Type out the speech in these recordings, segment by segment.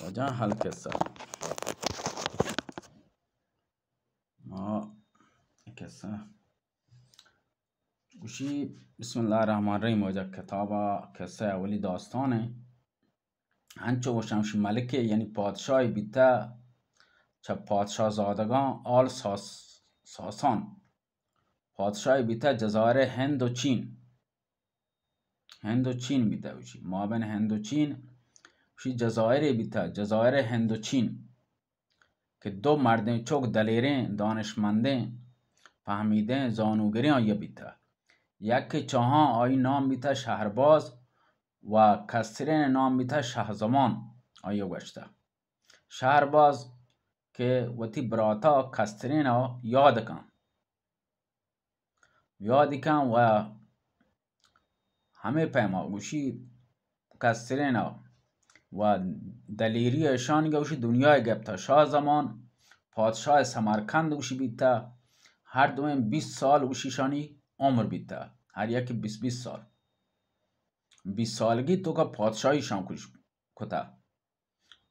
واجہ حل قصہ۔ ما قصہ گوشی، بسم اللہ الرحمن الرحیم، واجہ کتابا قصہ اولی داستان ہے۔ انچو گوشم شی ملکے یعنی پادشاہی بیتا چہ پادشاہ زادگان آل ساس، ساسان۔ پادشاہی بیتا جزائر ہند و چین۔ ہند و چین بیتا گوشی، مابین ہند و چین گوشی جزائرے بیتا، جزائر ہند و چین، کہ دو مردیں چک دلیریں، دانشمندیں، پہمیدیں، زانوگریں آئیا بیتا۔ یکے چاہاں آئی نام بیتا شہرباز و کسترین نام بیتا شہزمان۔ آئیا گوشتا شہرباز کہ وتی براتا کسترینا یاد کن۔ یادی کن و ہمے پیما گوشی کسترینا و دلیری اشانی گوشی دنیای گپتا۔ شاہ زمان پادشاہ سمرقند گوشی بیتا، ہر دوئیں بیست سال گوشی شانی عمر بیتا، ہر یکی بیست بیست سال۔ بیست سالگی توکا پادشاہی شان کش کتا۔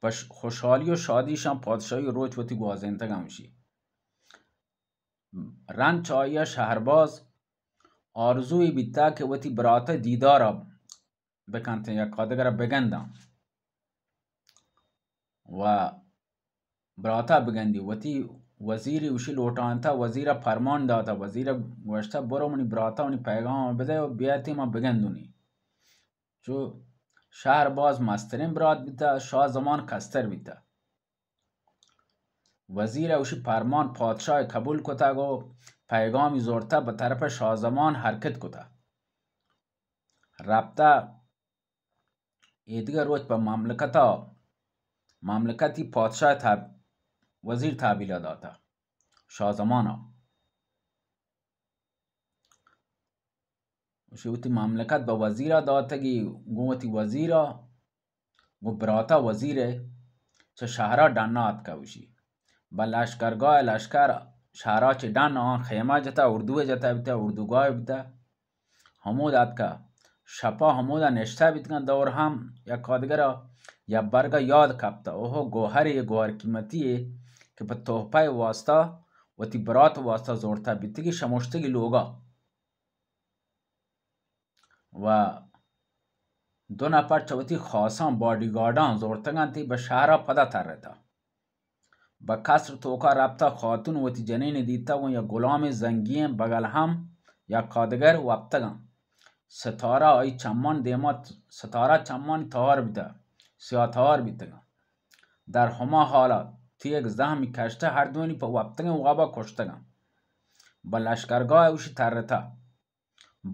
پہ خوشحالی و شادی شان پادشاہی روچ وتی گوازینتگاں گوشی۔ رند چہ آئی ء شہرباز آرزوئی بیتا کہ وتی برات ء دیدار ء بکنت، یک آدگر ء بگنداں و برات ء بگندی۔ وتی وزیری اوشی لوٹانتا، وزیر ء پرمان داتا، وزیر ء گوشتا، برو منی برات ء منی پیغام ء بدے و بیاتی ما بگندونی۔ چو شہرباز مستریں برات بیتا، شاہ زمان کستر بیتا۔ وزیر ء اوشی پرمان پادشاہ قبول کتگ و پیغامی زرتہ بہ طرف شاہ زمان حرکت کتہ۔ رپتہ ایدگہ روچ پہ مملکتا، مملکتی پادشاہ تحب-، وزیر تحویلا داتہ شاہ زمانا۔ گوشی وتی مملکت بہ وزیرا داتگی، گوں وتی وزیرا، گوں براتا وزیرے چہ شہرا ڈنا آتکا گوشی۔ بہ لشکرگاہ لشکر شہرا چہ ڈن آن خیمہ جتا، اردو جتا بیتا، اردوگاہ بیتا۔ ہمود آتکا شپا ہمودا نشتہ بیتگاں، دور ہم یک آدگرا یک برگا یاد کپتا۔ اوہو گوہرے، گوہر قیمتی اے کہ پہ تحفہ واسطہ وتی برات واسطہ زورتا بیتگی شموشتگی لوگا۔ و دو نفر چہ وتی خاصاں، باڈی گارڈاں زورتگانتی، بہ شہرا پدا ترتا۔ بہ قصر توکا رپتا، خاتون وتی جنین دیتا و یا غلام زنگی بغل ہم یا کادگر وپتگاں۔ ستارہ آئی چمان دیما، ستارہ چمانی تہار بیتا، سیاہ تہار بیتگاں۔ در ہما حالا تیگ زہمی کشتہ، ہر دوئینی پہ وپتگیں وابا کشتگاں۔ بہ لشکرگاہ اوشی ترتا۔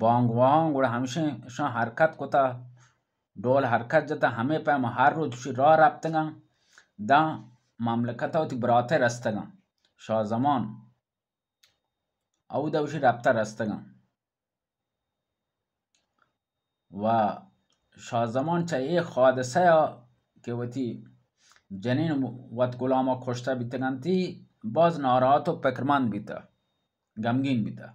بانگواہاں گڑا ہمشیں اشاں حرکت کتا، ڈول حرکت جتا، ہمے پیم ہر روچ اشی راہ رپتگاں، داں مملکتا وتی براتے رستگاں۔ شاہ زمان اودا اشی رپتا رستگاں۔ و شاہ زمان چہ اے حادثہ ء کہ وتی جنین وت غلاما کشتہ بیتگنتی، باز ناراحت و پکرمند بیتہ، غمگین بیتہ۔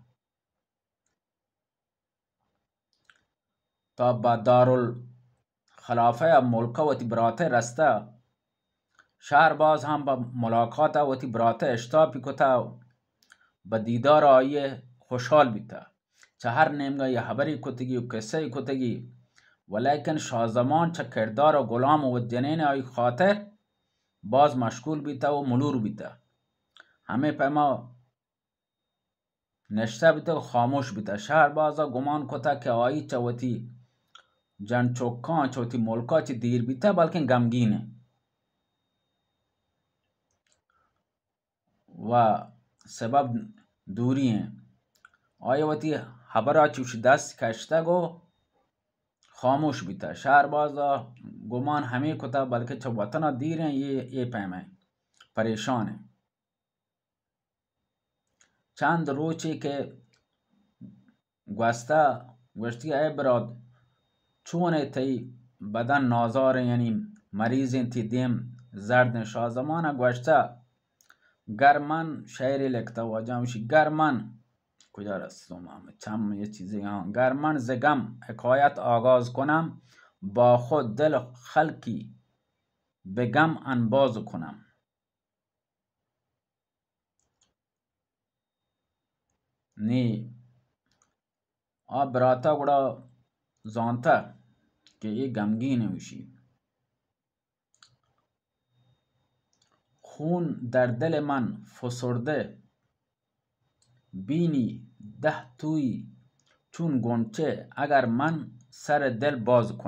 تا بہ دارالخلافہ ء ملکہ وتی براتئ رستہ، شہرباز ہم بہ ملاقات ء وتی براتئ اشتاپی کتہ، بہ دیدار آئی ء خوشحال بیتہ۔ چہ ہر نیمگا یہ ہبری کتگی و قصہ کتگی، ولیکن شاہ زمان چہ کردار و غلام و جنین آئی خاطر باز مشغول بیتہ و ملور بیتہ۔ ہمے پیما نشتہ بیتگ و خاموش بیتگ۔ شہربازا گمان کتگ کہ آئی چہ وتی جن چکاں، چہ وتی ملکا چہ دیر بیتگ، بلکیں غمگین انت و سبب دوری انت۔ آئی وتی ہبرا چوش دست کشتگ و خاموش بیتگ۔ شہربازا گمان ہمے کتگ بلکہ چہ وطنا دیر انت، اے، اے پیم انت، پریشان انت۔ چند روچے کہ گوستہ، گوشتی، اے برات، چون ئے تئی بدن نازار انت، یعنی مریض انت، تئی دیم زرد انت؟ شاہ زمانا گوشتہ، گر من، شعرے لکھتہ واجہ، گوشی، گر من، کجا رستوں ما، چم یہ چیزیں، ہاں، گر من ز غم حکایت آغاز کنم، با خود دل خلقی به غم انباز کنم. نی آ براتا گڑا زانتا کہ اے غمگین ایں، گوشی: خون در دل من فسرده، بینی ده تویی چون غنچه، اگر من سر دل باز کنم.